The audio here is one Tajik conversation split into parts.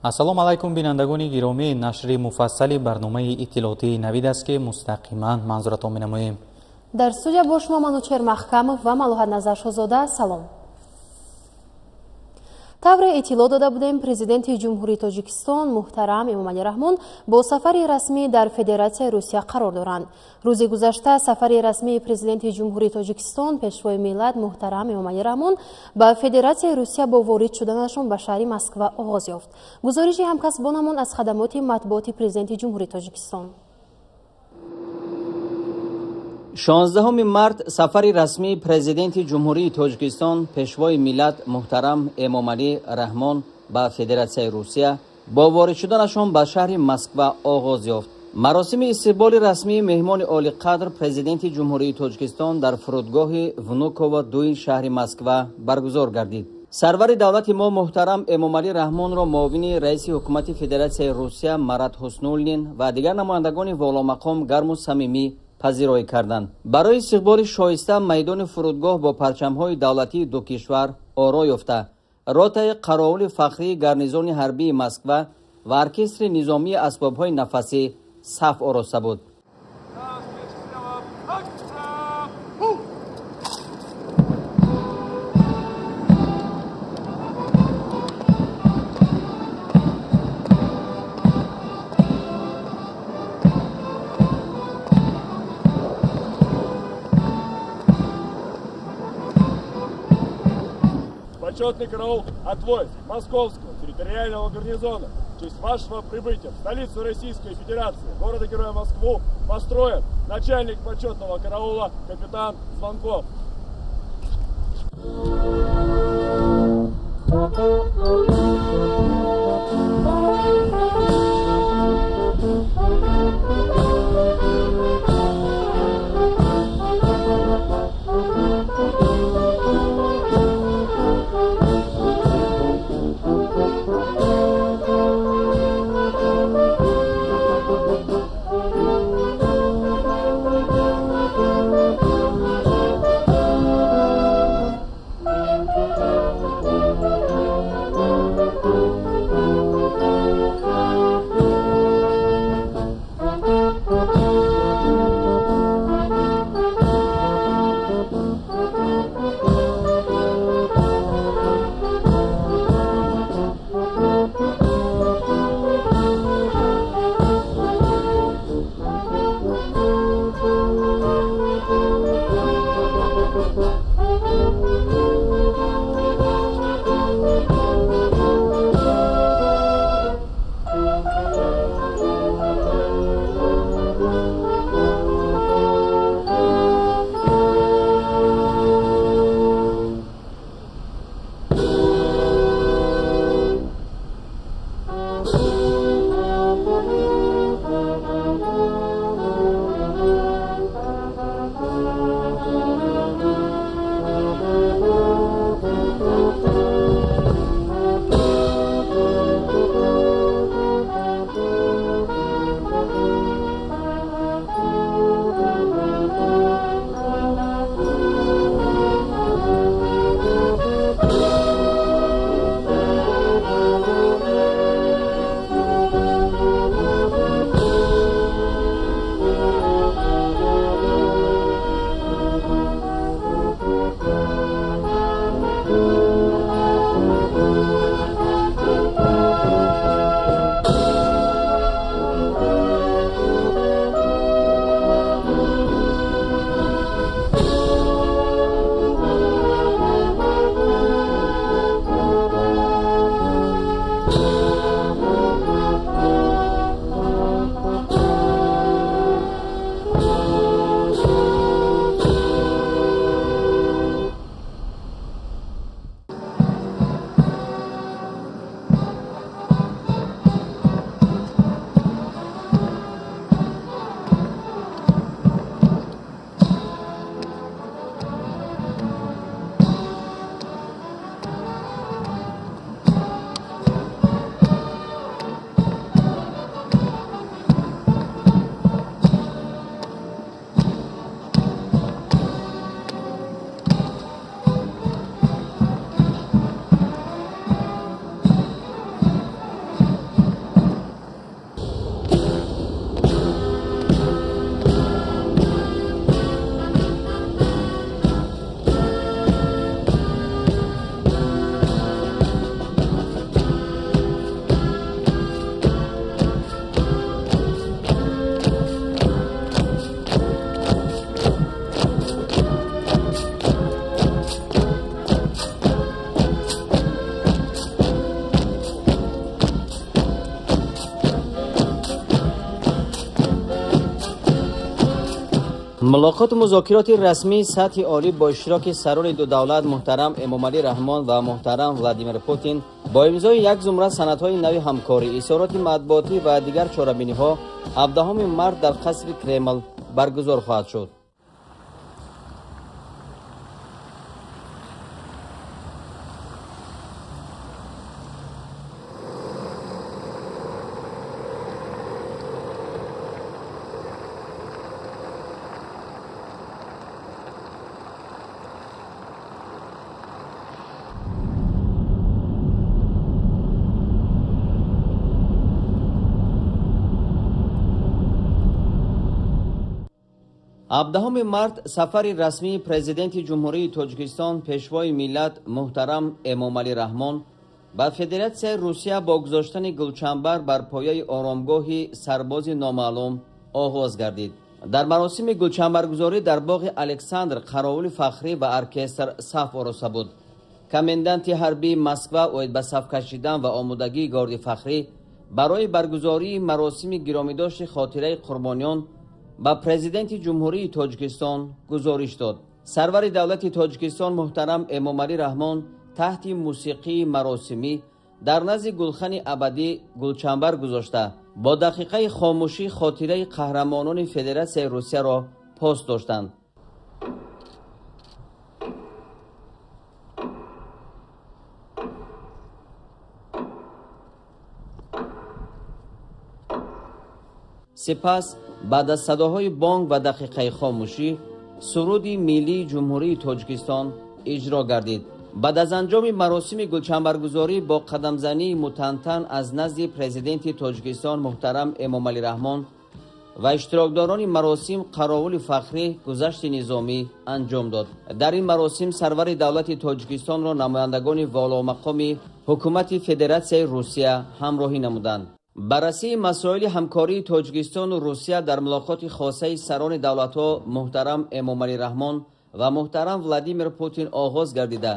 Ассалому алайкум, бинандагони гиромӣ. Нашри муфассали барномаи иттилоотии Навид аст, ки мустақиман манзуратон менамоем. Дар студия бо шумо Манучер Маҳкамов ва Малоҳат Назаршозода. Салом. Тавре иттилоъ дода будем, президенти Ҷумҳурии Тоҷикистон муҳтарам Эмомалӣ Раҳмон бо сафари расмӣ дар Федератсияи Русия қарор доранд. Рӯзи гузашта сафари расмии президенти Ҷумҳурии Тоҷикистон, пешвои миллат муҳтарам Эмомалӣ Раҳмон ба Федератсияи Русия бо ворид шуданашон ба шаҳри Москва оғоз ёфт. Гузориши ҳамкасбонамон аз хадамоти матбуоти президенти Ҷумҳурии Тоҷикистон. 16 март сафари расмии президенти Ҷумҳурии Тоҷикистон, пешвои миллат муҳтарам Эмомалӣ Раҳмон ба Федератсияи Русия бо ворид шуданашон ба шаҳри Москва оғоз ёфт. Маросими истиқболи расмии меҳмони олиқадр президенти Ҷумҳурии Тоҷикистон дар фурудгоҳи Внуково дуи шаҳри Москва баргузор гардид. Сарвари давлати мо муҳтарам Эмомалӣ Раҳмонро муовини раиси ҳукумати Федератсияи Русия Марат Ҳуснуллин ва дигар намояндагони воломақом гарму самимӣ пазироӣ карданд. Барои истиқболи шоиста майдони фурудгоҳ бо парчамҳои давлатии ду кишвар оро ёфта, ротаи қаровули фахрии гарнизони ҳарбии Москва ва оркестри низомии асбобҳои нафасӣ саф ороста буд. Почетный караул от войск Московского территориального гарнизона в честь вашего прибытия в столицу Российской Федерации, города-героя Москву, построен начальник почетного караула капитан Звонков. Мулоқоту музокироти расмии сатҳи олӣ бо иштироки сарони ду давлат муҳтарам Эмомалӣ Раҳмон ва муҳтарам Владимир Путин бо имзои як зумра санадҳои нави ҳамкорӣ, изҳороти матбуотӣ ва дигар чорабиниҳо 17 март дар қасри Кремл баргузор хоҳад шуд. 17 март сафари расмии президенти Ҷумҳурии Тоҷикистон Пешвои миллат муҳтарам Эмомалӣ Раҳмон ба Федератсияи Русия бо гузоштани гулчанбар бар пояи оромгоҳи сарбози номаълум оғоз гардид. Дар маросими гулчанбаргузорӣ дар боғи Александр қаровули фахрӣ ва оркестр саф ороста буд. Коменданти ҳарбии Москва оид ба саф кашидан ва омодагии горди фахрӣ барои баргузории маросими гиромидошти хотираи қурбониён ба президенти Ҷумҳурии Тоҷикистон гузориш дод. Сарвари давлати Тоҷикистон муҳтарам Эмомалӣ Раҳмон таҳти мусиқии маросимӣ дар назди гулхани абадӣ гулчанбар гузошта, бо дақиқаи хомӯшӣ хотираи қаҳрамонони Федератсияи Русияро пос доштанд. Сипас баъд аз садоҳои бонг ва дақиқаи хомӯшӣ суруди миллии Ҷумҳурии Тоҷикистон иҷро гардид. Баъд аз анҷоми маросими гулчанбаргузорӣ бо қадамзании мутантан аз назди президенти Тоҷикистон муҳтарам Эмомалӣ Раҳмон ва иштирокдорони маросим қаровули фахрӣ гузашти низомӣ анҷом дод. Дар ин маросим сарвари давлати Тоҷикистонро намояндагони воломақоми ҳукумати Федератсияи Русия ҳамроҳӣ намуданд. Баррасии масоили ҳамкории Тоҷикистону Русия дар мулоқоти хосаи сарони давлатҳо муҳтарам Эмомалӣ Раҳмон ва муҳтарам Владимир Путин оғоз гардида,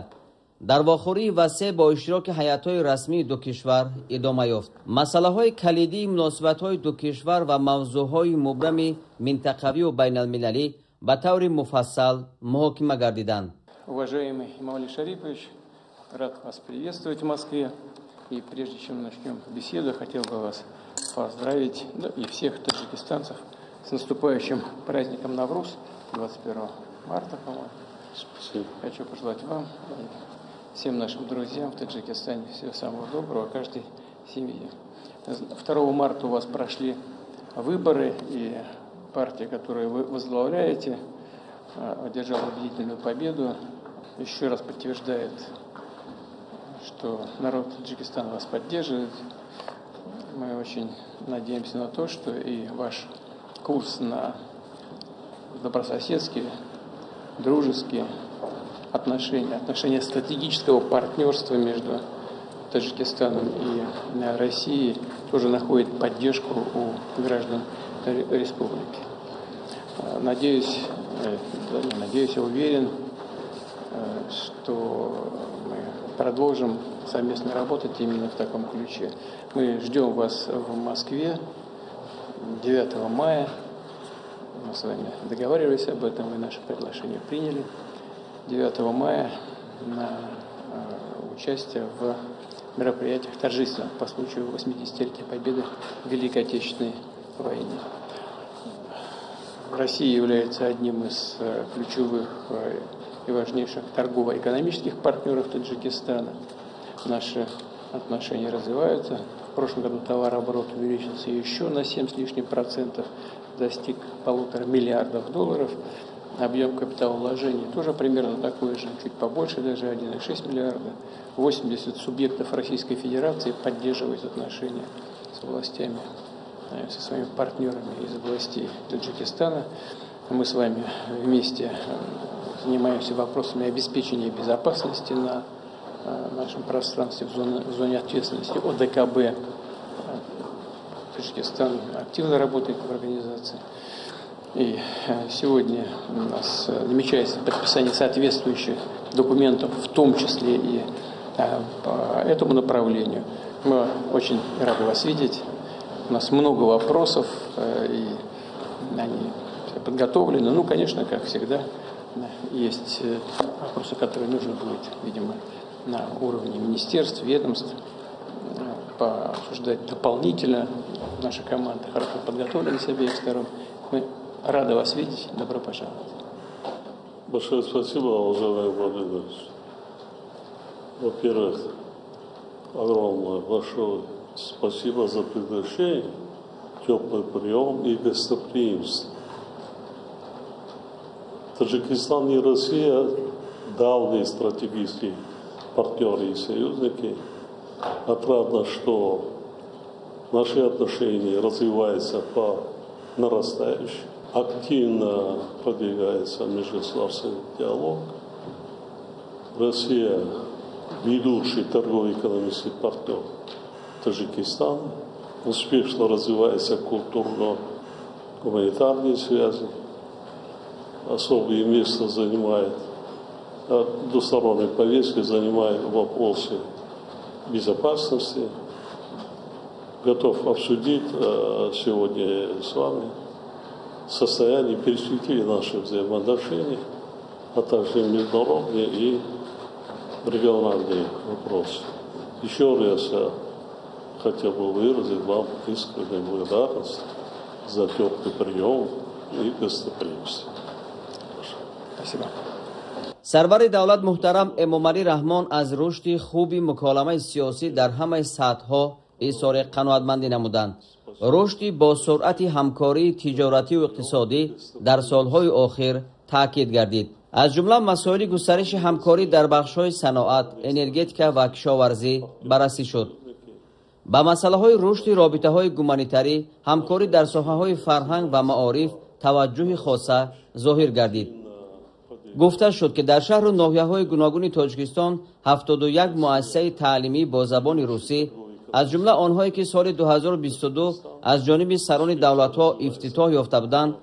дар вохӯрии васеъ бо иштироки ҳайатҳои расмии ду кишвар идома ёфт. Масъалаҳои калидии муносибатҳои ду кишвар ва мавзӯъҳои мубрами минтақавию байналмилалӣ ба таври муфассал муҳокима гардиданд. Уважаемый Эмомали Шарипович, рад вас приветствовать в Москве. И прежде чем начнем беседу, хотел бы вас поздравить, да, и всех таджикистанцев с наступающим праздником Навруз, 21 марта, по-моему. Спасибо. Хочу пожелать вам и всем нашим друзьям в Таджикистане всего самого доброго, каждой семье. 2 марта у вас прошли выборы, и партия, которую вы возглавляете, одержала убедительную победу. Еще раз подтверждает, что народ Таджикистана вас поддерживает. Мы очень надеемся на то, что и ваш курс на добрососедские, дружеские отношения, отношения стратегического партнерства между Таджикистаном и Россией тоже находит поддержку у граждан республики. Надеюсь, да, не надеюсь, я уверен, что мы продолжим совместно работать именно в таком ключе. Мы ждем вас в Москве 9 мая. Мы с вами договаривались об этом, вы наше приглашение приняли. 9 мая на участие в мероприятиях торжественных по случаю 80-летия победы в Великой Отечественной войне. Россия является одним из ключевых и важнейших торгово-экономических партнеров Таджикистана. Наши отношения развиваются. В прошлом году товарооборот увеличился еще на 7 с лишним процентов, достиг 1,5 миллиарда долларов. Объем капиталовложений тоже примерно такой же, чуть побольше, даже 1,6 миллиарда. 80 субъектов Российской Федерации поддерживают отношения с властями, со своими партнерами из областей Таджикистана. Мы с вами вместе занимаемся вопросами обеспечения безопасности на нашем пространстве, в зоне ответственности ОДКБ. Таджикистан активно работает в организации. И сегодня у нас намечается подписание соответствующих документов, в том числе и по этому направлению. Мы очень рады вас видеть. У нас много вопросов, и они Подготовлены. Ну, конечно, как всегда, есть вопросы, которые нужно будет, видимо, на уровне министерств, ведомств пообсуждать дополнительно. Наша команда хорошо подготовлена с обеих сторон. Мы рады вас видеть. Добро пожаловать. Большое спасибо, уважаемый Владимир Владимирович. Во-первых, огромное большое спасибо за приглашение, теплый прием и гостеприимство. Таджикистан и Россия – давние стратегические партнеры и союзники. Отрадно, что наши отношения развиваются по нарастающей. Активно продвигается межгосударственный диалог. Россия – ведущий торгово-экономический партнер Таджикистана. Успешно развиваются культурно-гуманитарные связи. Особое место занимает, двусторонней повестки занимает вопросы безопасности. Готов обсудить сегодня с вами состояние, перспективы наших взаимоотношений, а также международные и региональные вопросы. Еще раз я хотел бы выразить вам искреннюю благодарность за теплый прием и гостеприимство. Спасибо. Сарвари давлат муҳтарам Эмомалӣ Раҳмон аз рушди хуби муколамаи сиёсӣ дар ҳамаи сатҳҳо изҳори қаноатмандӣ намуданд. Рушди бо суръати ҳамкории тиҷоративу иқтисодӣ дар солҳои охир таъкид гардид. Аз ҷумла масоили густариши ҳамкорӣ дар бахшҳои саноат, энергетика ва кишоварзӣ баррасӣ шуд. Ба масъалаҳои рушди робитаҳои гуманитарӣ, ҳамкорӣ дар соҳаҳои фарҳанг ва маориф таваҷҷӯҳи хоса зоҳир гардид. Гуфта шуд, ки дар шаҳру ноҳияҳои гуногуни Тоҷикистон 71 муассисаи таълимӣ бо забони русӣ, аз ҷумла онҳое ки соли 2022 аз ҷониби сарони давлатҳо ифтитоҳ ёфта буданд,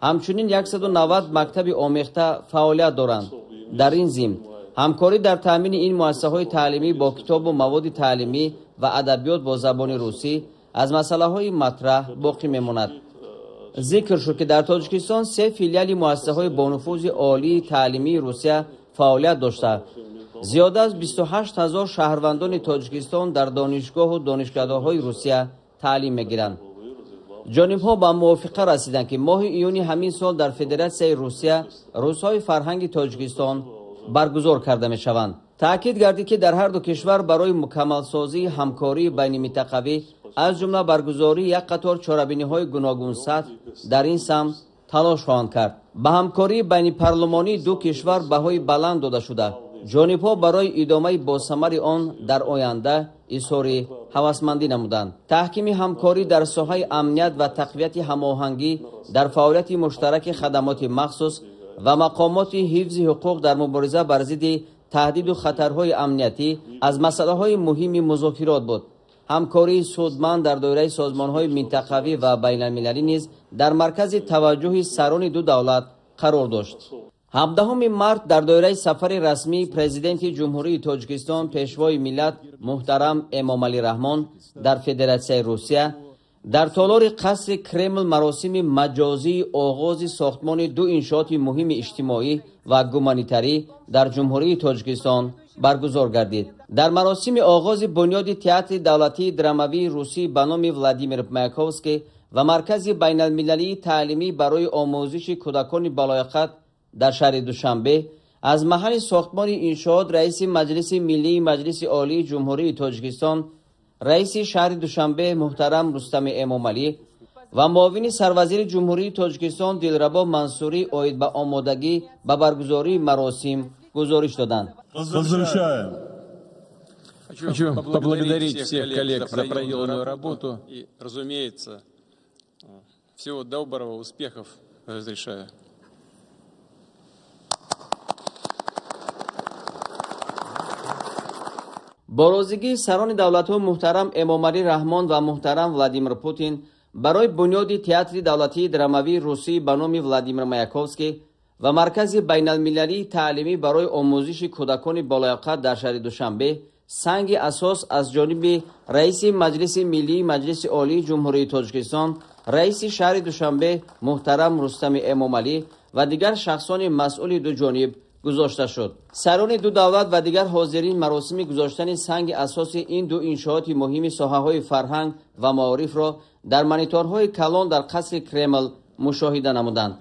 ҳамчунин 190 мактаби омехта фаъолият доранд. Дар ин зимн ҳамкорӣ дар таъмини ин муассисаҳои таълимӣ бо китобу маводи таълимӣ ва адабиёт бо забони русӣ аз масъалаҳои матраҳ боқӣ мемонад. Зикр шуд, ки дар Тоҷикистон 3 филиали муассисаҳои бонуфузи олии таълимии Русия фаъолият дошта, зиёда аз 28 000 шаҳрвандони Тоҷикистон дар донишгоҳу донишкадаҳои Русия таълим мегиранд. Ҷонибҳо ба мувофиқа расиданд, ки моҳи июни ҳамин сол дар Федератсияи Русия рӯзҳои фарҳанги Тоҷикистон баргузор карда мешаванд. Таъкид гардид, ки дар ҳар ду кишвар барои мукаммалсозии ҳамкории байниминтақавӣ, аз ҷумла баргузории як қатор чорабиниҳои гуногунсатҳ дар ин самт талош хоҳанд кард. Ба ҳамкории байнипарлумонии ду кишвар баҳои баланд дода шуда, ҷонибҳо барои идомаи босамари он дар оянда изҳори ҳавасмандӣ намуданд. Таҳкими ҳамкорӣ дар соҳаи амният ва тақвияти ҳамоҳангӣ дар фаъолияти муштараки хадамоти махсус ва мақомоти ҳифзи ҳуқуқ дар мубориза бар зидди таҳдиду хатарҳои амниятӣ аз масъалаҳои муҳими музокирот буд. Ҳамкории судманд дар доираи созмонҳои минтақавӣ ва байналмилалӣ низ дар маркази таваҷҷӯҳи сарони ду давлат қарор дошт. 17 март дар доираи сафари расмии Президенти Ҷумҳурии Тоҷикистон Пешвои миллат муҳтарам Эмомалӣ Раҳмон дар Федератсияи Русия дар толори қасри Кремл маросими маҷозии оғози сохтмони ду иншооти муҳими иҷтимоӣ ва гуманитарӣ дар Ҷумҳурии Тоҷикистон баргузор гардид. Дар маросими оғози бунёди театри давлатии драмавии русӣ ба номи Владимир Маяковский ва маркази байналмилалии таълимӣ барои омӯзиши кӯдакони балояқат дар шаҳри Душанбе аз маҳалли сохтмони иншоот раиси Маҷлиси Миллии Маҷлиси Олии Ҷумҳурии Тоҷикистон, раиси шаҳри Душанбе муҳтарам Рустами Эмомалӣ ва муовини сарвазири Ҷумҳурии Тоҷикистон Дилрабо Мансурӣ оид ба омодагӣ ба баргузории маросим гузориш доданд. Разрешаем. Хочу поблагодарить всех коллег за проделанную работу и, разумеется, всего доброго, успехов разрешаю. Бо розигии сарони давлатҳо муҳтарам Эмомалӣ Раҳмон ва муҳтарам Владимир Путин барои бунёди театри давлатии драмавии русӣ ба номи Владимир Маяковский ва маркази байналмилалии таълимӣ барои омӯзиши кӯдакони болояқат дар шаҳри Душанбе Санги асос аз ҷониби раиси Маҷлиси Миллии Маҷлиси Олии Ҷумҳурии Тоҷикистон, раиси шаҳри Душанбе муҳтарам Рустами Эмомалӣ ва дигар шахсони масъули дуҷониб гузошта шуд. Сарони ду давлат ва дигар ҳозирин маросими гузоштани санги асоси ин ду иншооти муҳими соҳаҳои фарҳанг ва маорифро дар мониторҳои калон дар қасри Кремл мушоҳида намуданд.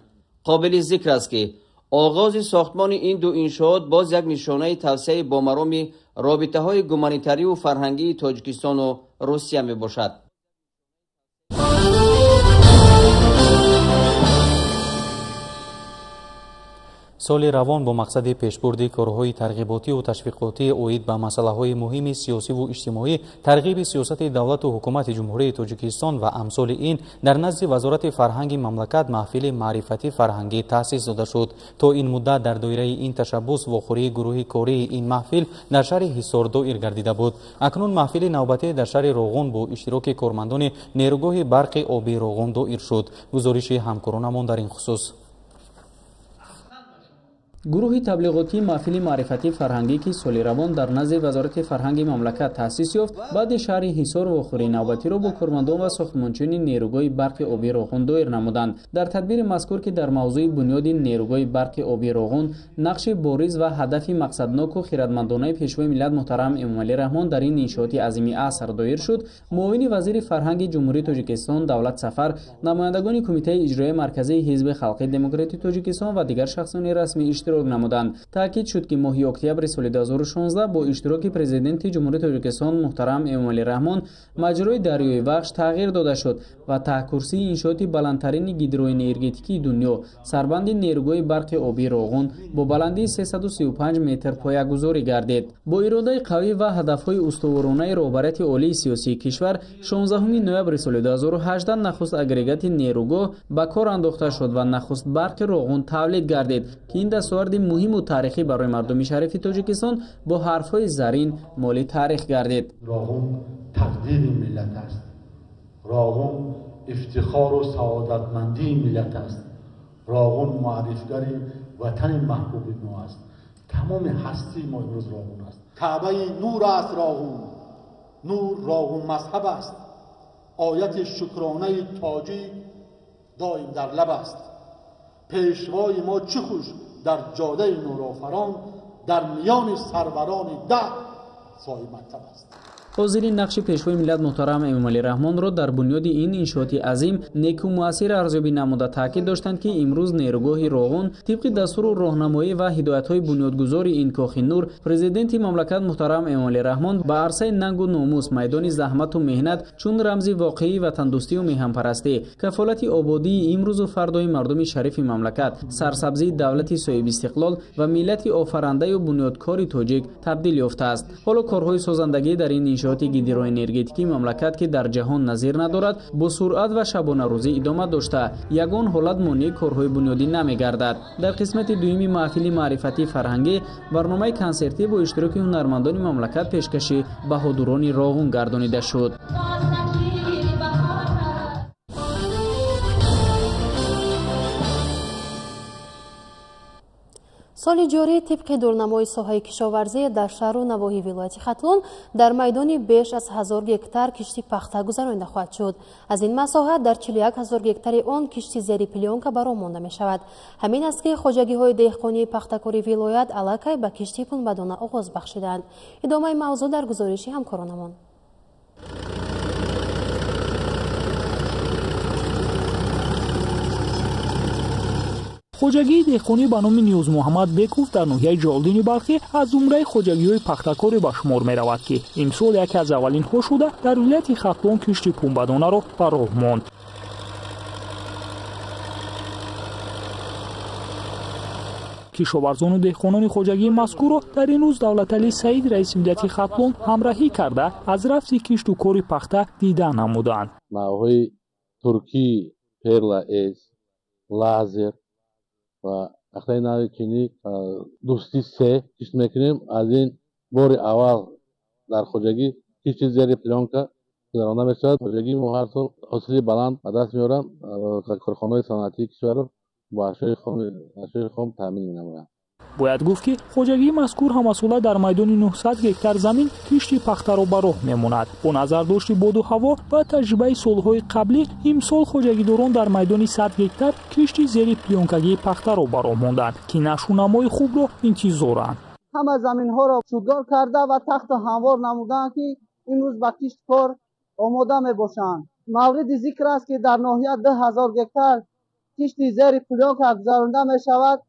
Қобили зикр аст, ки оғози сохтмони ин ду иншоот боз як нишонаи тавсеаи бомароми робитаҳои гуманитариву фарҳангии Тоҷикистону Русия мебошад. Соли равон бо мақсади пешбурди корҳои тарғиботиву ташвиқотӣ оид ба масъалаҳои муҳими сиёсиву иҷтимоӣ, тарғиби сиёсати давлату ҳукумати Ҷумҳурии Тоҷикистон ва амсоли ин дар назди Вазорати фарҳанги мамлакат маҳфили маърифатӣ фарҳангӣ таъсис дода шуд. То ин муддат дар доираи ин ташаббус вохӯрии гурӯҳи кории ин маҳфил дар шаҳри Ҳисор доир гардида буд. Акнун маҳфили навбатӣ дар шаҳри Роғун бо иштироки кормандони нерӯгоҳи барқи обии Роғун доир шуд. Гузориши ҳамкоронамон дар ин хусус. Гурӯҳи таблиғотии маҳфили маърифатии фарҳангӣ, ки соли равон дар назди Вазорати фарҳанги мамлакат таъсис ёфт, баъди шаҳри Ҳисор вохӯрии навбатиро бо кормандон ва сохтмончиёни нерӯгоҳи барқи обии Роғун доир намуданд. Дар тадбири мазкур, ки дар мавзӯи бунёди нерӯгоҳи барқи обии Роғун, нақши бориз ва ҳадафи мақсадноку хиратмандонаи Пешвои миллат муҳтарам Эмомалӣ Раҳмон дар ин иншооти азими аср доир шуд, муовини вазири фарҳанги Ҷумҳурии Тоҷикистон Давлат Сафар, намояндагони Кумитаи иҷроияи марказии Ҳизби халқии демократии Тоҷикистон ва дигар шахсони расмӣ иштирок намуданд. Таъкид шуд, ки моҳи октябри соли 2016 бо иштироки Президенти Ҷумҳурии Тоҷикистон муҳтарам Эмомалӣ Раҳмон маҷрои дарёи Вахш тағйир дода шуд ва таҳкурсии иншооти баландтарини гидроэнергетикии дунё, сарбанди нерӯгоҳи барқи обии Роғун бо баландии 335 метр поягузорӣ гардид. Бо иродаи қавӣ ва ҳадафҳои устуворонаи роҳбарияти олии сиёсии кишвар 16 ноябри соли 2018 нахуст агрегати нерӯгоҳ ба кор андохта шуд ва нахуст барқи Роғун тавлид гардид, ки ин дастоварди муҳиму таърихӣ барои мардуми шарифи Тоҷикистон бо ҳарфҳои зарин моли таърих гардид. Роғун тақдири миллат аст. Роғун ифтихору саодатмандии миллат аст. Роғун муаррифгари ватани маҳбуби мо аст. Тамоми ҳастии мо имрӯз Роғун аст. Каъбаи нур аст Роғун. Нур Роғун мазҳаб аст. Ояти шукронаи тоҷик доим дар лаб аст. Пешвои мо чӣ хуш дар ҷодаи нурофарон, дар миёни сарварони даҳ соҳиби мактаб аст. Ҳозирин нақши Пешвои миллат муҳтарам Эмомалӣ Раҳмонро дар бунёди ин иншооти азим неку муассир арзёбӣ намуда таъкид доштанд, ки имрӯз нерӯгоҳи Роғун тибқи дастуру роҳнамоӣ ва ҳидоятҳои бунёдгузори ин кохи нур, Президенти мамлакат муҳтарам Эмомалӣ Раҳмон ба арсаи нангу номус, майдони заҳмату меҳнат чун рамзи воқеии ватандӯстию меҳанпарастӣ, кафолати ободии имрӯзу фардои мардуми шарифи мамлакат, сарсабзии давлати соҳибистиқлол ва миллати офарандаю бунёдкори тоҷик табдил ёфтааст. Ҳоло корҳои созандагӣ дар ин иншоот гидроэнергетикии мамлакат, ки дар ҷаҳон назир надорад, бо суръат ва шабонарӯзӣ идома дошта, ягон ҳолат монеи корҳои бунёдӣ намегардад. Дар қисмати дуюми маҳфили маърифатии фарҳангӣ барномаи консертӣ бо иштироки ҳунармандони мамлакат пешкаши баҳодурони Роғун гардонида шуд. Соли ҷорӣ тибқи дурнамои соҳаи кишоварзӣ дар шаҳру навоҳии вилояти Хатлон дар майдони беш аз 1000 гектар кишти пахта гузаронида хоҳад шуд. Аз ин масоҳат дар 41 ҳазор гектари он кишти зери плёнка баро монда мешавад. Ҳамин аст, ки хоҷагиҳои деҳқонии пахтакори вилоят аллакай ба кишти пунбадона оғоз бахшиданд. Идомаи мавзӯъ дар гузориши ҳамкоронамон. Хоҷагии деҳқонӣ ба номи Ниёзмуҳаммад Беков дар ноҳияи Ҷолдини Балхӣ аз зумраи хоҷагиҳои пахтакорӣ ба шумор меравад, ки имсол яке аз аввалинҳо шуда дар вилояти Хатлон кишти пунбадонаро ба роҳ монд. Кишоварзону деҳқонони хоҷагии мазкурро дар ин рӯз Давлаталӣ Саид, раиси вилояти Хатлон, ҳамраҳӣ карда аз рафти кишту кори пахта дида намуданд. Навъҳои туркии Перла Эс, Лазер ва пахтаи нави чинӣ Дӯстӣ се кишт мекунем. Аз ин бори аввал дар хоҷагӣ кишти зери плёнка гузаронда мешавад. Хоҷагии мо ҳар сол ҳосили баланд ба даст меоранд ва корхонаҳои саноатии кишварро бо ашёи хом таъмин менамоянд. Бояд гуфт, ки хоҷагии мазкур ҳамасола дар майдони 900 гектар замин кишти пахтаро ба роҳ мемонад. Бо назардошти боду ҳаво ва таҷрибаи солҳои қаблӣ, имсол хоҷагидорон дар майдони 100 гектар кишти зери плёнкагии пахтаро ба роҳ монданд, ки нашъунамои хубро интизоранд. Ҳама заминҳоро шудгор карда ва тахту ҳамвор намуданд, ки имрӯз ба кишт кор омода мебошанд. Мавриди зикр аст, ки дар ноҳия 2000 гектар кишти зери плёнка гузаронда мешавад.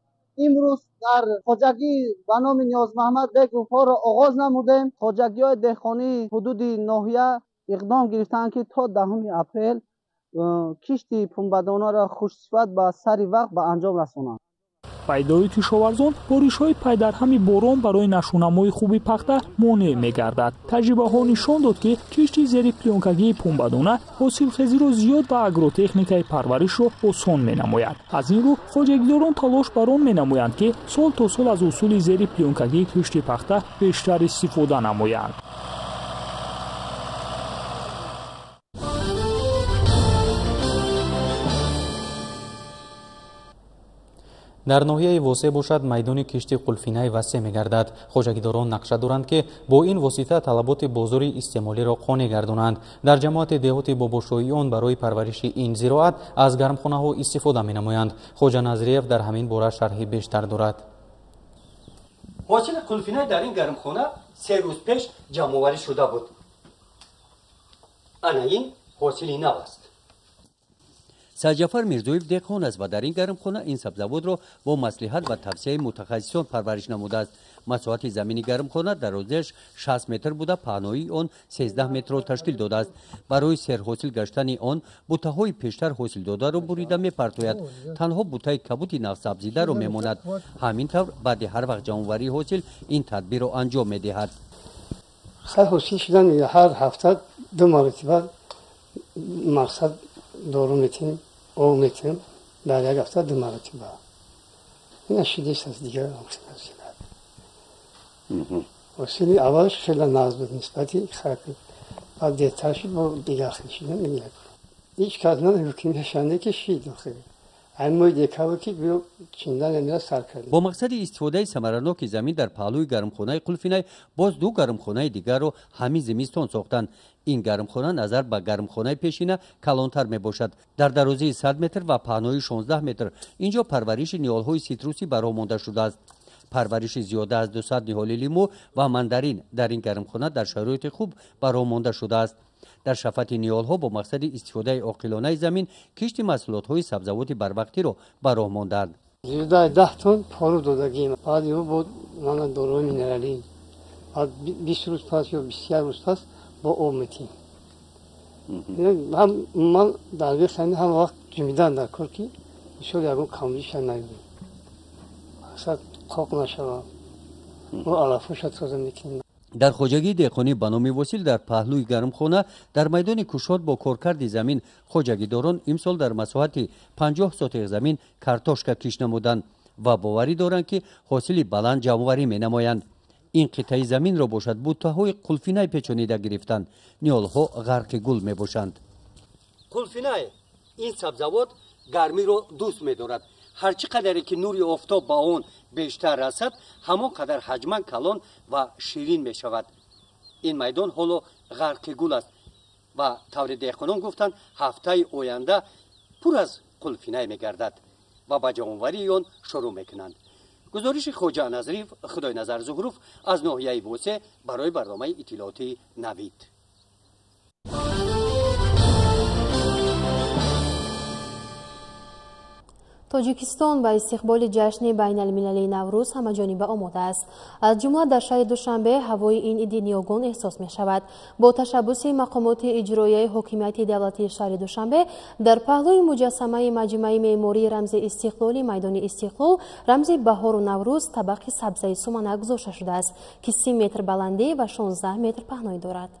Имрӯз дар хоҷагӣ ба номи Ниёзмаҳмад Беговҳоро оғоз намудем. Хоҷагиҳои деҳқонии ҳудуди ноҳия иқдом гирифтанд, ки то 10 апрел кишти пунбадонаро хушсифат ба сари вақт ба анҷом расонанд. Пайдои кишоварзон боришҳои пайдарҳами борон барои нашъунамои хуби пахта монеъ мегардад. Таҷрибаҳо нишон дод, ки кишти зери плёнкагии пунбадона ҳосилхезиро зиёд ва агротехникаи парваришро осон менамояд. Аз ин рӯ хоҷагидорон талош бар он менамоянд, ки сол то сол аз усули зери плёнкагии кишти пахта бештар истифода намоянд. Дар ноҳияи Восе бошад, майдони кишти қулфинай васеъ мегардад. Хоҷагидорон нақша доранд, ки бо ин восита талаботи бозори истеъмолиро қонеъ гардонанд. Дар ҷамоати деҳоти Бобошоҳиён барои парвариши ин зироат аз гармхонаҳо истифода менамоянд. Хоҷа Назриев дар ҳамин бора шарҳи бештар дорад. Ҳосили қулфинай дар ин гармхона 3 рӯз пеш ҷамъоварӣ шуда буд. Ана ин ҳосили нав аст. Саҷафар Мирзоев деҳқон аст ва дар ин гармхона ин сабзавотро бо маслиҳат ва тавсияи мутахассисон парвариш намудааст. Масоҳати замини гармхона дарозиаш 60 метр буда, паҳноии он 13 метрро ташкил додааст. Барои серҳосил гаштани он бутаҳои пештар ҳосилдодаро бурида мепартояд. Танҳо бутаи кабути навсабзидаро мемонад. Ҳамин тавр баъди ҳар вақт ҷамъоварии ҳосил ин тадбирро анҷом медиҳад. Ҳосил шудан ҳар ҳафта 2 маротиба мақсад дору метем, об метем, дар як ҳафта 2 маротиба. Ин шидест аст, дигар ҳосили аввалш хеле нағз буд нисбати хак, баъд дертар шуд, бо дигар хел шудан. Ҳеҷ кас ҳукмшанде ки шид хеле моҳи декабр ки биё чиндан амира сар кардем. Бо мақсади истифодаи самараноки замин дар паҳлӯи гармхонаи Қулфинай боз 2 гармхонаи дигарро ҳамин зимистон сохтанд. Ин гармхона назар ба гармхонаи пешина калонтар мебошад. Дар дарозии 100 метр ва паҳнои 16 метр инҷо парвариши ниҳолҳои ситрусӣ ба роҳ монда шудааст. Парвариши зиёда аз 200 ниҳоли лимӯ ва мандарин дар ин гармхона дар шароити хуб ба роҳ монда шудааст. Дар шафати ниҳолҳо бо мақсади истифодаи оқилонаи замин кишти маҳсулотҳои сабзавоти барвақтиро ба роҳ монданд. Зиёда 10 тонн пору додагим. Баъд ё бо мана доруи минералӣ, баъд 20 рӯз пас ё 21 рӯз пас бо об метем. Ҳам ман дар вехани ҳама вақт ҷумидан дар кор, ки иншоалло ягон камбудиша наёбем, мақсад қоқ нашавад, мо алафоша тоза мекунем. Дар хоҷагии деҳқонӣ ба номи Восил дар паҳлӯи гармхона дар майдони кушод бо коркарди замин хоҷагидорон имсол дар масоҳати 50 сотих замин картошка кишт намуданд ва боварӣ доранд, ки ҳосили баланд ҷамъоварӣ менамоянд. Ин қитъаи заминро бошад бутаҳои қулфинай печонида гирифтанд. Ниҳолҳо ғарқи гул мебошанд. Қулфинай ин сабзавот гармиро дӯст медорад. Ҳар чӣ қадаре ки нури офтоб ба он бештар расад, ҳамон қадар ҳаҷман калон ва ширин мешавад. Ин майдон ҳоло ғарқи гул аст ва таври деҳқонон гуфтанд, ҳафтаи оянда пур аз қулфинай мегардад ва ба ҷамъоварии он шурӯъ мекунанд. Гузориши Хоҷа Назриев, Худойназар Зуҳуров аз ноҳияи Восе барои барномаи иттилоотии Навид. Тоҷикистон ба истиқболи ҷашни байналмилалии Наврӯз ҳамаҷониба омода аст. Аз ҷумла дар шаҳри Душанбе ҳавои ин иди ниёгон эҳсос мешавад. Бо ташаббуси мақомоти иҷроияи ҳокимияти давлатии шаҳри Душанбе дар паҳлӯи муҷассамаи маҷмӯаи меъмории рамзи истиқлоли майдони Истиқлол рамзи баҳору Наврӯз табақи сабзаи суманак гузошта шудааст, ки 30 метр баландӣ ва 16 метр паҳноӣ дорад.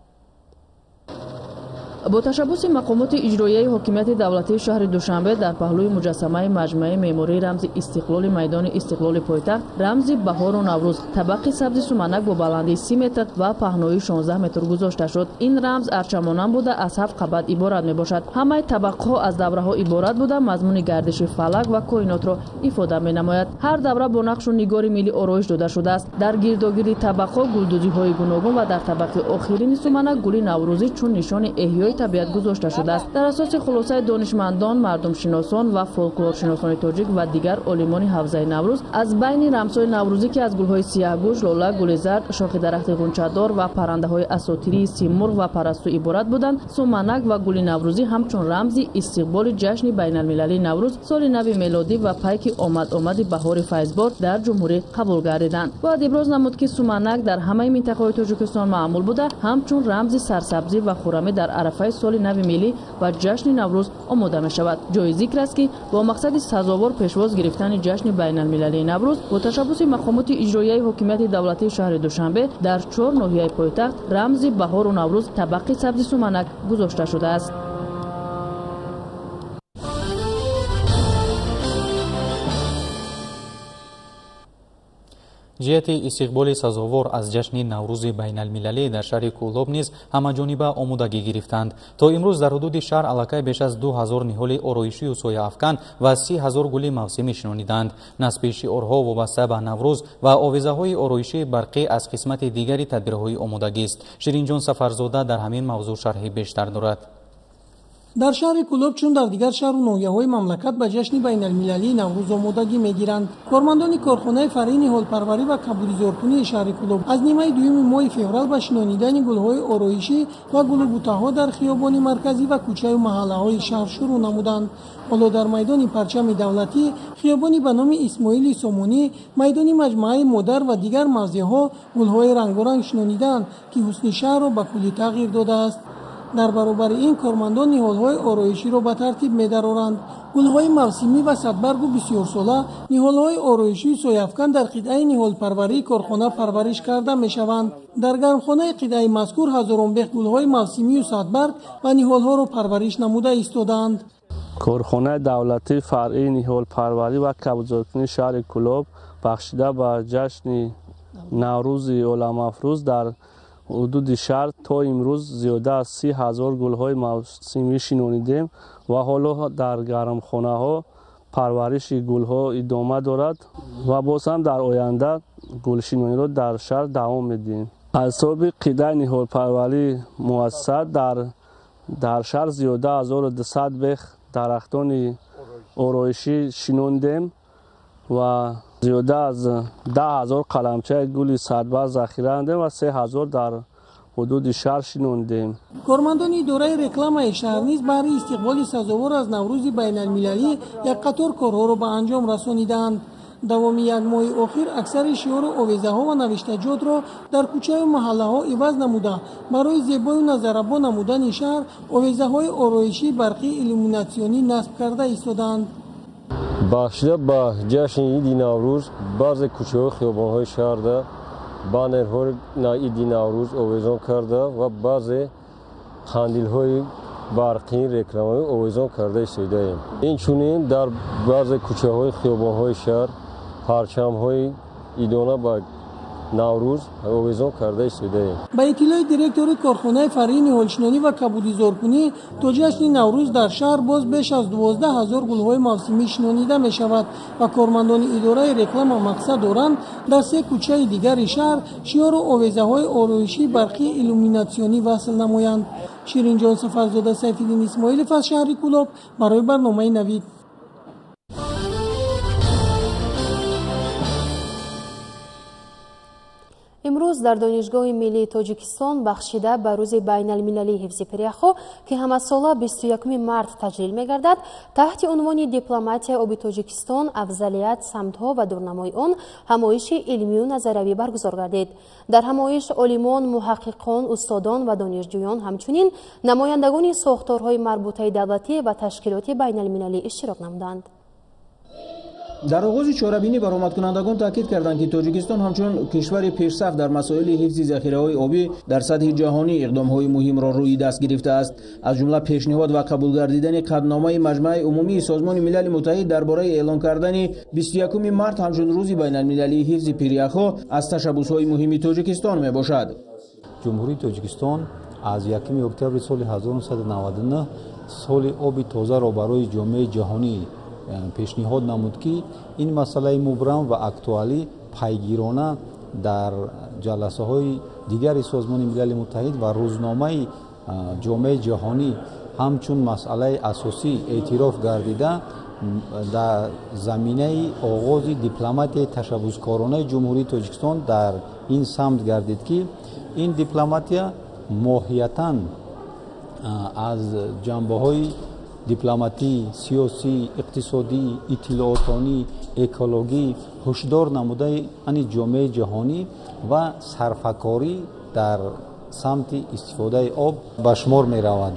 Бо ташаббуси мақомоти иҷроияи ҳокимияти давлатии шаҳри Душанбе дар паҳлӯи муҷассамаи маҷмӯаи меъмории рамзи истиқлоли майдони истиқлоли пойтахт рамзи баҳору наврӯз табақи сабзи суманак бо баландии 30 метр ва паҳноии 16 метр гузошта шуд. Ин рамз арчамонанд буда аз 7 қабат иборат мебошад. Ҳамаи табақҳо аз давраҳо иборат буда мазмуни гардиши фалак ва коинотро ифода менамояд. Ҳар давра бо нақшу нигори миллӣ ороиш дода шудааст. Дар гирдогирди табақҳо гулдӯзиҳои гуногун ва дар табақи охирини суманак гули наврӯзӣ чун нишони эҳёи табиат гузошта шудааст. Дар асоси хулосаи донишмандон, мардумшиносон ва фолклоршиносони тоҷик ва дигар олимони ҳавзаи наврӯз аз байни рамзҳои наврӯзӣ, ки аз гулҳои сияҳгӯш, лола, гули зард, шохи дарахти ғунчадор ва паррандаҳои асотирии симурғ ва парасту иборат буданд, суманак ва гули наврӯзӣ ҳамчун рамзи истиқболи ҷашни байналмилалии наврӯз, соли нави мелодӣ ва пайки омад-омади баҳори файзбор дар ҷумҳурӣ қабул гардиданд. Бояд иброз намуд, ки суманак дар ҳамаи минтақаҳои Тоҷикистон маъмул буда, ҳамчун рамзи сарсабзӣ ва хуррамӣ дар арафаи соли нави миллӣ ва ҷашни наврӯз омода мешавад. Ҷои зикр аст, ки бо мақсади сазовор пешвоз гирифтани ҷашни байналмилалии наврӯз бо ташаббуси мақомоти иҷроияи ҳокимияти давлатии шаҳри Душанбе дар 4 ноҳияи пойтахт рамзи баҳору наврӯз табақи сабзи суманак гузошта шудааст. Ҷиҳати истиқболи сазовор аз ҷашни наврӯзи байналмилалӣ дар шаҳри Кӯлоб низ ҳамаҷониба омодагӣ гирифтанд. То имрӯз дар ҳудуди шаҳр аллакай беш аз 2000 ниҳоли ороишию сояафкан ва 30 000 гули мавсимӣ шинониданд. Насби шиорҳо вобаста ба наврӯз ва овезаҳои ороишии барқӣ аз қисмати дигари тадбирҳои омодагист. Ширинҷон Сафарзода дар ҳамин мавзӯъ шарҳи бештар дорад. Дар шаҳри Кӯлоб чун дар дигар шаҳру ноҳияҳои мамлакат ба ҷашни байналмилалии наврӯз омодагӣ мегиранд. Кормандони корхонаи фаръии ниҳолпарварӣ ва кабудизоркунии шаҳри Кӯлоб аз нимаи дуюми моҳи феврал ба шинонидани гулҳои ороишӣ ва гулу бутаҳо дар хиёбони марказӣ ва кӯчаю маҳаллаҳои шаҳр шурӯъ намуданд. Ҳоло дар майдони парчами давлатӣ, хиёбони ба номи Исмоили Сомонӣ, майдони маҷмӯаи модар ва дигар мавзеъҳо гулҳои рангоранг шинониданд, ки ҳусни шаҳрро ба куллӣ тағйир додааст. Дар баробари ин кормандон ниҳолҳои ороиширо ба тартиб медароранд. Гулҳои мавсимӣ ва садбаргу бисёрсола, ниҳолҳои ороишии сояафкан дар қитъаи ниҳолпарварии корхона парвариш карда мешаванд. Дар гармхонаи қитъаи мазкур ҳазорон бех гулҳои мавсимию садбарг ва ниҳолҳоро парвариш намуда истодаанд. Корхонаи давлатии фаръии ниҳолпарварӣ ва кабудизоркунии шаҳри Кӯлоб бахшида ба ҷашни наврӯзи оламафрӯз дар ҳудуди шаҳр то имрӯз зиёда аз 30 000 гулҳои мавсимӣ шинонидем ва ҳоло дар гармхонаҳо парвариши гулҳо идома дорад ва боз ҳам дар оянда гулшинониро дар шаҳр давом медиҳем. Аз ҳисоби қитъаи ниҳолпарварии муассиса дар шаҳр зиёда аз 1200 бех дарахтони ороишӣ шинондем ва зиёда аз 10 000 қаламчаи гули садбарг захира кардем ва 3000 дар ҳудуди шаҳр шинондем. Кормандони идораи рекламаи шаҳр низ баҳри истиқболи сазовор аз наврӯзи байналмилалӣ як қатор корҳоро ба анҷом расонидаанд. Давоми як моҳи охир аксари шиору овезаҳо ва навиштаҷотро дар кӯчаю маҳаллаҳо иваз намуда, барои зебою назаррабо намудани шаҳр овезаҳои ороишии барқии иллюминатсионӣ насб карда истодаанд. Бахшида ба ҷашни иди наврӯз баъзе кӯчаҳои хиёбонҳои шаҳрда баннерҳои иди наврӯз овезон карда ва баъзе қандилҳои барқии рекламавӣ овезон карда истодаем. Инчунин дар баъзе кӯчаҳои хиёбонҳои шаҳр парчамҳои идона ба наврӯз овезон карда истодаем. Ба иттилои директори корхонаи фаръии ниҳолшинонӣ ва кабудизоркунӣ, то ҷашни наврӯз дар шаҳр боз беш аз 12 000 гулҳои мавсимӣ шинонида мешавад ва кормандони идораи реклама мақсад доранд дар се кӯчаи дигари шаҳр шиору овезаҳои ороишии барқии иллюминатсионӣ васл намоянд. Ширинҷон Сафарзода, Сайфиддин Исмоилов аз шаҳри Кӯлоб барои барномаи Навид. Имрӯз дар Донишгоҳи миллии Тоҷикистон бахшида ба рӯзи байналмилалии ҳифзи пиряхҳо, ки ҳамасола 21 март таҷлил мегардад, таҳти унвони «Дипломатияи оби Тоҷикистон: афзалият, самтҳо ва дурнамои он» ҳамоиши илмию назариявӣ баргузор гардид. Дар ҳамоиш олимон, муҳаққиқон, устодон ва донишҷӯён, ҳамчунин намояндагони сохторҳои марбутаи давлатӣ ва ташкилоти байналмилалӣ иштирок намуданд. Дар оғози чорабинӣ баромадкунандагон таъкид карданд, ки Тоҷикистон ҳамчун кишвари пешсаф дар масоили ҳифзи захираҳои обӣ дар сатҳи ҷаҳонӣ иқдомҳои муҳимро рӯи даст гирифтааст. Аз ҷумла пешниҳод ва қабул гардидани қатъномаи Маҷмааи умумии Созмони Милали Муттаҳид дар бораи эълон кардани 21 март ҳамчун рӯзи байналмилалии ҳифзи пиряхҳо аз ташаббусҳои муҳими Тоҷикистон мебошад. Ҷумҳурии Тоҷикистон аз 1 октябри соли 1999 соли оби тозаро барои ҷомеаи ҷаҳонӣ пешниҳод намуд, ки ин масъалаи мубрам ва актуалӣ пайгирона дар ҷаласаҳои дигари Созмони Милали Муттаҳид ва рӯзномаи ҷомеаи ҷаҳонӣ ҳамчун масъалаи асосӣ эътироф гардида, дар заминаи оғози дипломатияи ташаббускоронаи Ҷумҳурии Тоҷикистон дар ин самт гардид, ки ин дипломатия моҳиятан аз ҷанбаҳои дипломатӣ, сиёсӣ, иқтисодӣ, иттилоотонӣ, экологӣ ҳушдор намудани ҷомеаи ҷаҳонӣ ва сарфакорӣ дар самти истифодаи об ба шумор меравад.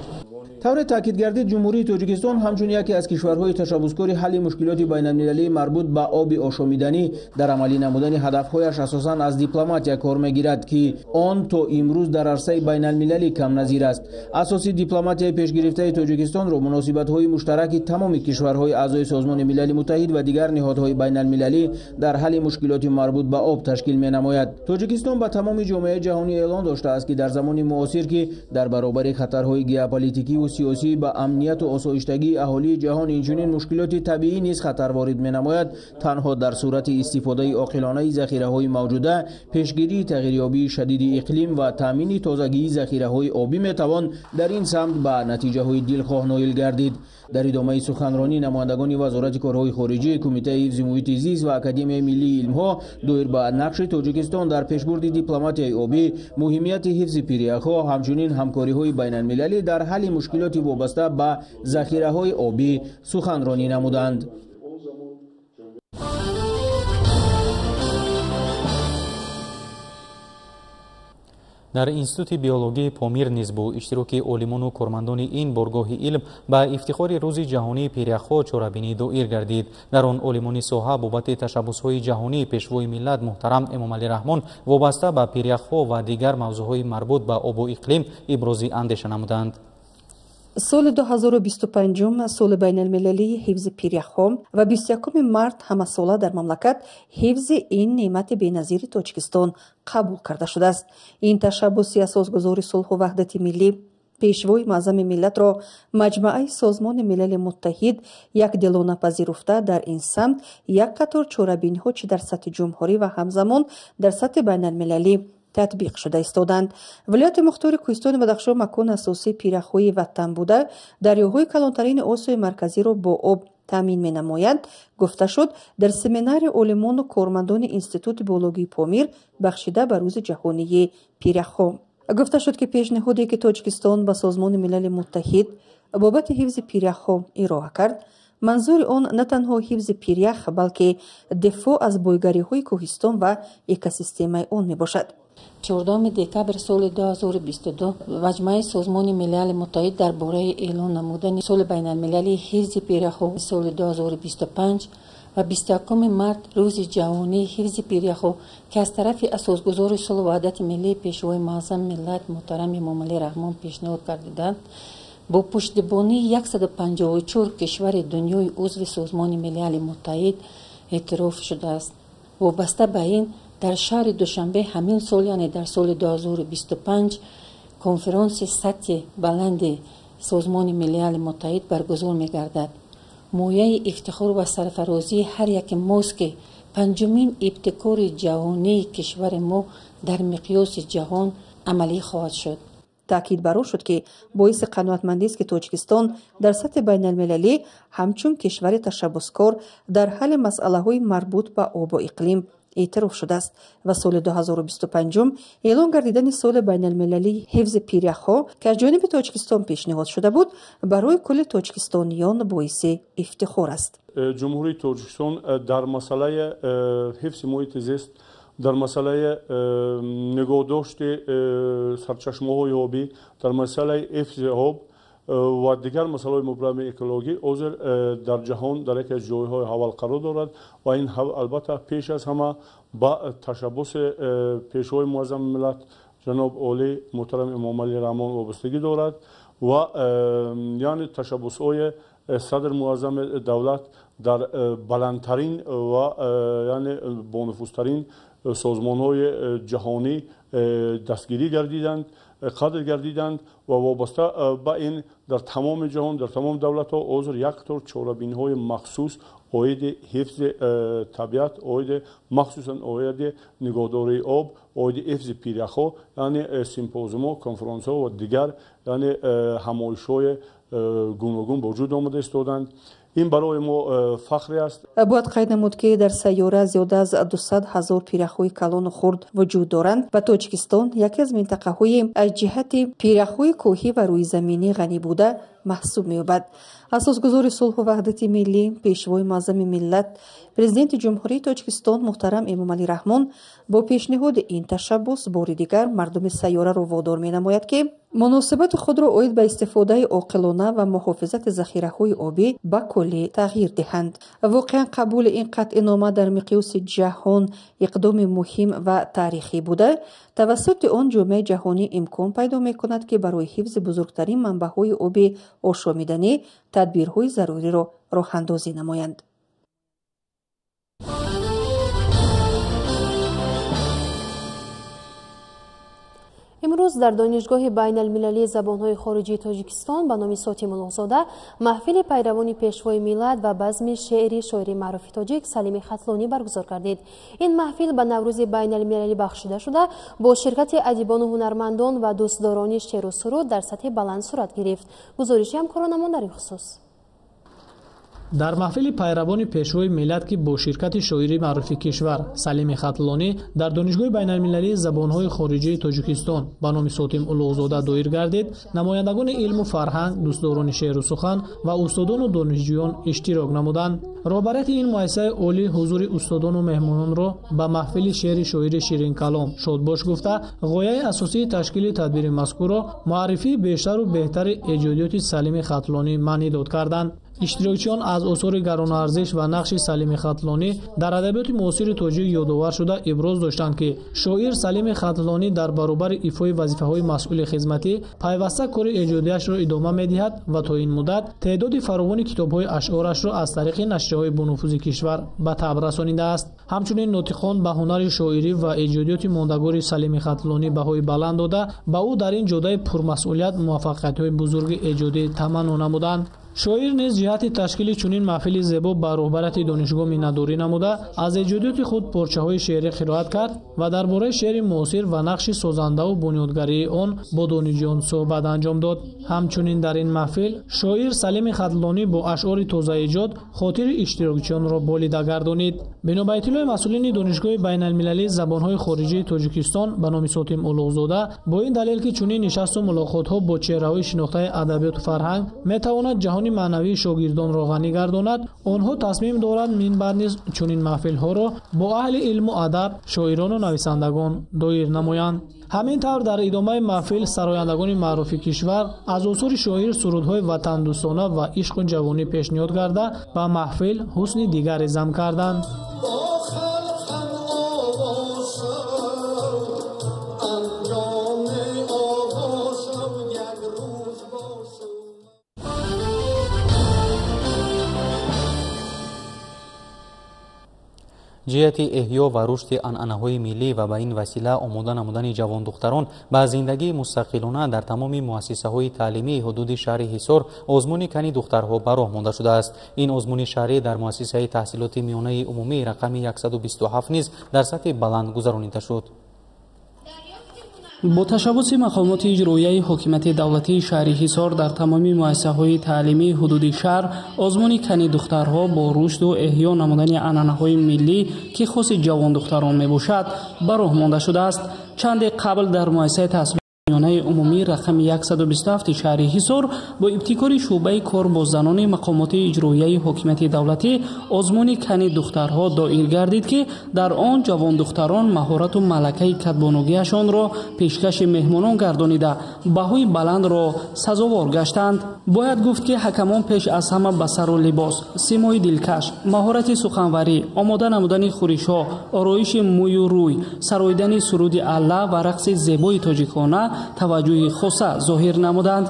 Тавре таъкид гардид, Ҷумҳурии Тоҷикистон ҳамчун яке аз кишварҳои ташаббускори ҳалли мушкилоти байналмилалии марбут ба оби ошомиданӣ дар амалӣ намудани ҳадафҳояш асосан аз дипломатия кор мегирад, ки он то имрӯз дар арсаи байналмилалӣ камназир аст. Асоси дипломатияи пешгирифтаи Тоҷикистонро муносибатҳои муштараки тамоми кишварҳои аъзои Созмони Милали Муттаҳид ва дигар ниҳодҳои байналмилалӣ дар ҳалли мушкилоти марбут ба об ташкил менамояд. Тоҷикистон ба тамоми ҷомеаи ҷаҳонӣ эълон доштааст, ки дар замони муосир, ки дар баробари хатарҳои геополитикӣ ва сиёсӣ ба амнияту осоиштагии аҳолии ҷаҳон инчунин мушкилоти табиӣ низ хатар ворид менамояд, танҳо дар сурати истифодаи оқилонаи захираҳои мавҷуда, пешгирии тағйирёбии шадиди иқлим ва таъмини тозагии захираҳои обӣ метавон дар ин самт ба натиҷаҳои дилхоҳ ноил гардид. Дар идомаи суханронӣ намояндагони Вазорати корҳои хориҷӣ, Кумитаи ҳифзи муҳити зист ва Академияи миллии илмҳо доир ба нақши Тоҷикистон дар пешбурди дипломатияи обӣ, муҳимияти ҳифзи пиряхҳо, ҳамчунин ҳамкориҳои байналмилалӣ дар ҳалли мушкилоти вобаста ба захираҳои обӣ суханронӣ намуданд. Дар Институти биологии Помир низ бо иштироки олимону кормандони ин боргоҳи илм ба ифтихори Рӯзи ҷаҳонии пиряхҳо чорабинӣ доир гардид. Дар он олимони соҳа бобати ташаббусҳои ҷаҳонии Пешвои миллат муҳтарам Эмомалӣ Раҳмон вобаста ба пиряхҳо ва дигар мавзӯъҳои марбут ба обу иқлим ибрози андеша намуданд. Соли 2025 соли байналмилалии ҳифзи пиряхҳо ва 21 март ҳамасола дар мамлакат ҳифзи ин неъмати беназири Тоҷикистон қабул карда шудааст. Ин ташаббуси асосгузори сулҳу ваҳдати миллӣ, Пешвои муаззами миллатро Маҷмааи Созмони Милали Муттаҳид якдилона пазируфта, дар ин самт як қатор чорабиниҳо чӣ дар сатҳи ҷумҳурӣ ва ҳамзамон дар сатҳи байналмилалӣ татбиқ шуда истоданд. Вилояти мухтори Кӯҳистони Бадахшон макони асосии пиряхҳои ватан буда, дарёҳои калонтарини Осиёи Марказиро бо об таъмин менамоянд, гуфта шуд дар семинари олимону кормандони Институти биологии Помир бахшида ба Рӯзи ҷаҳонии пиряхҳо. Гуфта шуд, ки пешниҳоде, ки Тоҷикистон ба Созмони Милали Муттаҳид бобати ҳифзи пиряхҳо ироа кард, манзури он на танҳо ҳифзи пирях, балки дифоъ аз бойгариҳои кӯҳистон ва экосистемаи он мебошад. 14 декабр соли 2022 Маҷмааи Созмони Милали Муттаҳид дар бораи эълон намудани соли байналмилалии ҳифзи пиряхҳо соли 2025 ва 21 март Рӯзи ҷаҳонии ҳифзи пиряхҳо, ки аз тарафи асосгузори сулҳу ваҳдати миллӣ, Пешвои муаззами миллат муҳтарам Эмомалӣ Раҳмон пешниҳод гардиданд, бо пуштибонии 154 кишвари дунёи узви Созмони Милали Муттаҳид эътироф шудааст. Вобаста ба ин дар шаҳри Душанбе ҳамин сол, яъне дар соли 2025, конференси сатҳи баланди Созмони Милали Муттаҳид баргузор мегардад. Мояи ифтихор ва сарфарозии ҳар яке мост, ки панҷумин ибтикори ҷаҳонии кишвари мо дар миқёси ҷаҳон амалӣ хоҳад шуд. Таъкид бар он шуд, ки боиси қаноатмандист, ки Тоҷикистон дар сатҳи байналмилалӣ ҳамчун кишвари ташаббускор дар ҳалли масъалаҳои марбут ба обу иқлим эътироф шудааст ва соли 2025 эълон гардидани соли байналмилалии ҳифзи пиряхҳо, ки аз ҷониби Тоҷикистон пешниҳод шуда буд, барои кулли тоҷикистониён боиси ифтихор аст. Ҷумҳурии Тоҷикистон дар масъалаи ҳифзи муҳити зист, дар масъалаи нигоҳдошти сарчашмаҳои обӣ, дар масъалаи ҳифзи об ва дигар масъалаҳои мубрами экологӣ ҳозир дар ҷаҳон дар яке аз ҷойҳои аввал қарор дорад ва ин албатта пеш аз ҳама ба ташаббуси пешвои муаззами миллат ҷаноб олӣ муҳтарам Эмомалӣ Раҳмон вобастагӣ дорад ва яъне ташаббусҳои садр муаззами давлат дар баландтарин ва яъне бонуфузтарин созмонҳои ҷаҳонӣ дастгирӣ гардиданд, қадр гардиданд ва вобаста ба ин дар тамоми ҷаҳон, дар тамоми давлатҳо ҳозир як қатор чорабиниҳои махсус оиди ҳифзи табиат, оиди махсусан оиди нигоҳдории об, оиди ҳифзи пиряхҳо, яъне симпозиумҳо, конференсҳо ва дигар яъне ҳамоишҳои гуногун ба вуҷуд омада истоданд. Ин барои мо фахре аст. Бояд қайд намуд, ки дар сайёра зиёда аз 200 ҳазор пиряхҳои калону хурд вуҷуд доранд ва Тоҷикистон яке аз минтақаҳои аз ҷиҳати пиряхҳои кӯҳӣ ва рӯизаминӣ ғанӣ буда маҳсуб меёбад. Асосгузори сулҳу ваҳдати миллӣ, пешвои муаззами миллат, президенти Ҷумҳурии Тоҷикистон муҳтарам Эмомалӣ Раҳмон бо пешниҳоди ин ташаббус бори дигар мардуми сайёраро водор менамояд, ки муносибати худро оид ба истифодаи оқилона ва муҳофизати захираҳои обӣ ба куллӣ тағйир диҳанд. Воқеан қабули ин қатъинома дар миқёси ҷаҳон иқдоми муҳим ва таърихӣ буда, тавассути он ҷомеаи ҷаҳонӣ имкон пайдо мекунад, ки барои ҳифзи бузургтарин манбаъҳои оби ошомиданӣ тадбирҳои заруриро роҳандозӣ намоянд. Имрӯз дар Донишгоҳи байналмилалии забонҳои хориҷии Тоҷикистон ба номи Сотим Улуғзода маҳфили пайравони пешвои миллат ва базми шеъри шоири маъруфи тоҷик Салими Хатлонӣ баргузор гардид. Ин маҳфил ба Наврӯзи байналмилалӣ бахшида шуда, бо ширкати адибону ҳунармандон ва дӯстдорони шеъру суруд дар сатҳи баланд сурат гирифт. Гузориши ҳамкоронамон дар ин хусус. Дар маҳфили пайравони пешвои миллат, ки бо ширкати шоири маъруфи кишвар Салими Хатлонӣ дар Донишгоҳи байналмилалии забонҳои хориҷии Тоҷикистон ба номи Сотим Улуғзода доир гардид, намояндагони илму фарҳанг, дӯстдорони шеъру сухан ва устодону донишҷӯён иштирок намуданд. Роҳбарияти ин муассисаи олӣ ҳузури устодону меҳмононро ба маҳфили шеъри шоири ширинкалом шодбош гуфта, ғояи асосии ташкили тадбири мазкурро муаррифии бештару беҳтари эҷодиёти Салими Хатлонӣ маънӣ дод карданд. Иштирокчиён аз осори гароноарзиш ва нақши Салими Хатлонӣ дар адабиёти муосири тоҷик ёдовар шуда иброз доштанд, ки шоир Салими Хатлонӣ дар баробари ифои вазифаҳои масъули хизматӣ пайваста кори эҷодиашро идома медиҳад ва то ин муддат теъдоди фаровони китобҳои ашъорашро аз тариқи нашрияҳои бонуфузи кишвар ба таб расонидааст. Ҳамчунин нотиқон ба ҳунари шоирӣ ва эҷодиёти мондагори Салими Хатлонӣ баҳои баланд дода, ба ӯ дар ин ҷодаи пурмасъулият муваффақиятҳои бузурги эҷодӣ таманно намуданд. Шоир низ ҷиҳати ташкили чунин маҳфили зебо ба роҳбарияти донишгоҳ миннатдорӣ намуда, аз эҷодиёти худ порчаҳои шеърӣ қироат кард ва дар бораи шеъри муосир ва нақши созандаву бунёдгарии он бо донишҷӯён суҳбат анҷом дод. Ҳамчунин дар ин маҳфил шоир Салими Хатлонӣ бо ашъори тозаэҷод хотири иштирокчиёнро болида гардонид. Бино ба иттилои масъулини Донишгоҳи байналмилалии забонҳои хориҷии Тоҷикистон ба номи Сотим Улуғзода, бо ин далел ки чунин нишасту мулоқотҳо бо чеҳраҳои шинохтаи адабиёту фарҳанг метавонад ҷаҳони маънавии шогирдонро ғанӣ гардонад, онҳо тасмим доранд минбаъд низ чунин маҳфилҳоро бо аҳли илму адаб, шоирону нависандагон доир намоянд. Ҳамин тавр дар идомаи маҳфил сарояндагони маъруфи кишвар аз осори шоир сурудҳои ватандӯстона ва ишқу ҷавонӣ пешниҳод карда, ба маҳфил ҳусни дигаре зам карданд. Ҷиҳати эҳё ва рушди анъанаҳои миллӣ ва ба ин васила омода намудани ҷавондухтарон ба зиндагии мустақилона дар тамоми муассисаҳои таълимии ҳудуди шаҳри Ҳисор озмуни кани духтарҳо ба роҳ монда шудааст. Ин озмуни шаҳрӣ дар муассисаи таҳсилоти миёнаи умумии рақами 127 низ дар сатҳи баланд гузаронида шуд. Бо ташаббуси мақомоти иҷроияи ҳокимияти давлатии шаҳри Ҳисор дар тамоми муассисаҳои таълимии ҳудуди шаҳр озмуни кани духтарҳо бо рушду эҳё намудани анъанаҳои миллӣ, ки хоси ҷавондухтарон мебошад, ба роҳ монда шудааст. Чанде қабл дар муассисаи таҳсилоти миёнаи умумӣ рақами 127 шаҳри Ҳисор бо ибтикори шӯъбаи кор бо занони мақомоти иҷроияи ҳокимияти давлатӣ озмуни кани духтарҳо доир гардид, ки дар он ҷавондухтарон маҳорату малакаи кадбонугиашонро пешкаши меҳмонон гардонида баҳои баландро сазовор гаштанд. Бояд гуфт, ки ҳакамон пеш аз ҳама ба сару либос, симои дилкаш, маҳорати суханварӣ, омода намудани хӯришҳо, ороиши мӯю рӯй, сароидани суруди алла ва рақси зебои тоҷикона таваҷҷӯҳи хоса зоҳир намуданд.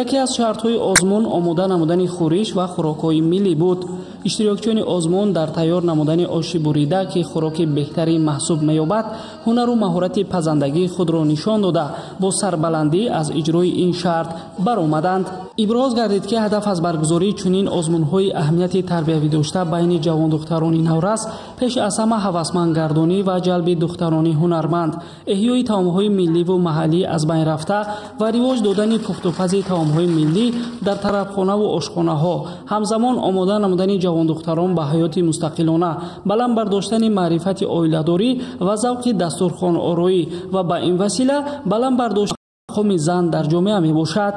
Яке аз шартҳои озмун омода намудани хӯриш ва хӯрокҳои миллӣ буд. Иштирокчиёни озмун дар тайёр намудани оши бурида, ки хӯроки беҳтарин маҳсуб меёбад, ҳунару маҳорати пазандагии худро нишон дода, бо сарбаландӣ аз иҷрои ин шарт баромаданд. Иброз гардид, ки ҳадаф аз баргузории чунин озмунҳои аҳамияти тарбиявӣ дошта байни ҷавондухтарони наврас пеш аз ҳама ҳавасмандгардонӣ ва ҷалби духтарони ҳунарманд, эҳёи таомҳои милливу маҳаллӣ аз байн рафта ва ривоҷ додани пухтупази таомҳои миллӣ дар тарабхонаву ошхонаҳо, ҳамзамон омода намудани ҷавондухтарон ба ҳаёти мустақилона, баланд бардоштани маърифати оиладорӣ ва завқи дастурхонороӣ ва ба ин васила баланд бардоштани мақоми зан дар ҷомеа мебошад.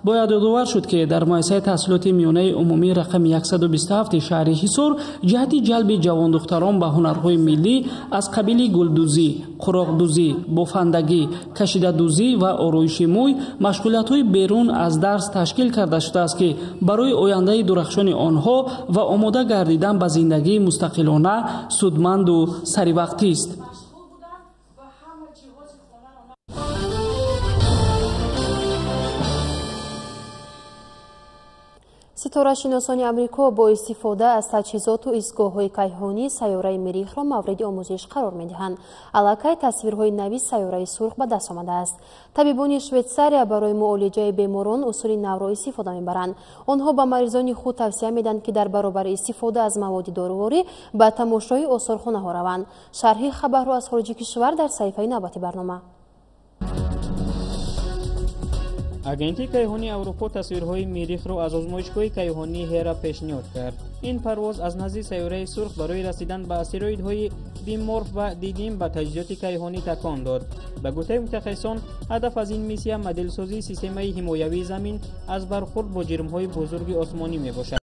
Бояд ёдовар шуд, ки дар муассисаи таҳсилоти миёнаи умумӣ рақами 127 шаҳри Ҳисор ҷиҳати ҷалби ҷавондухтарон ба ҳунарҳои миллӣ аз қабили гулдӯзӣ, қуроқдӯзӣ, бофандагӣ, кашидадӯзӣ ва ороиши мӯй машғулиятҳои берун аз дарс ташкил карда шудааст, ки барои ояндаи дурахшони онҳо ва омода гардидан ба зиндагии мустақилона судманду саривақтист. Ситорашиносони Амрико бо истифода аз таҷҳизоту истгоҳҳои кайҳонӣ сайёраи Миррихро мавриди омӯзиш қарор медиҳанд. Аллакай тасвирҳои нави сайёраи сурх ба даст омадааст. Табибони Швейтсария барои муолиҷаи беморон усули навро истифода мебаранд. Онҳо ба маризони худ тавсия медиҳанд, ки дар баробари истифода аз маводи доруворӣ ба тамошои осорхонаҳо раванд. Шарҳи хабарҳо аз хориҷи кишвар дар саҳифаи навбати барнома. Агентии кайҳонии Аврупо тасвирҳои Миррихро аз озмоишгоҳи кайҳонии Ҳера пешниҳод кард. Ин парвоз аз назди сайёраи сурх барои расидан ба астероидҳои Диморф ва Дидим ба таҷҳизоти кайҳонӣ такон дод. Ба гуфтаи мутахассисон, ҳадаф аз ин миссия моделсозии системаи ҳимоявии Замин аз бархӯрд бо ҷирмҳои бузурги осмонӣ мебошад.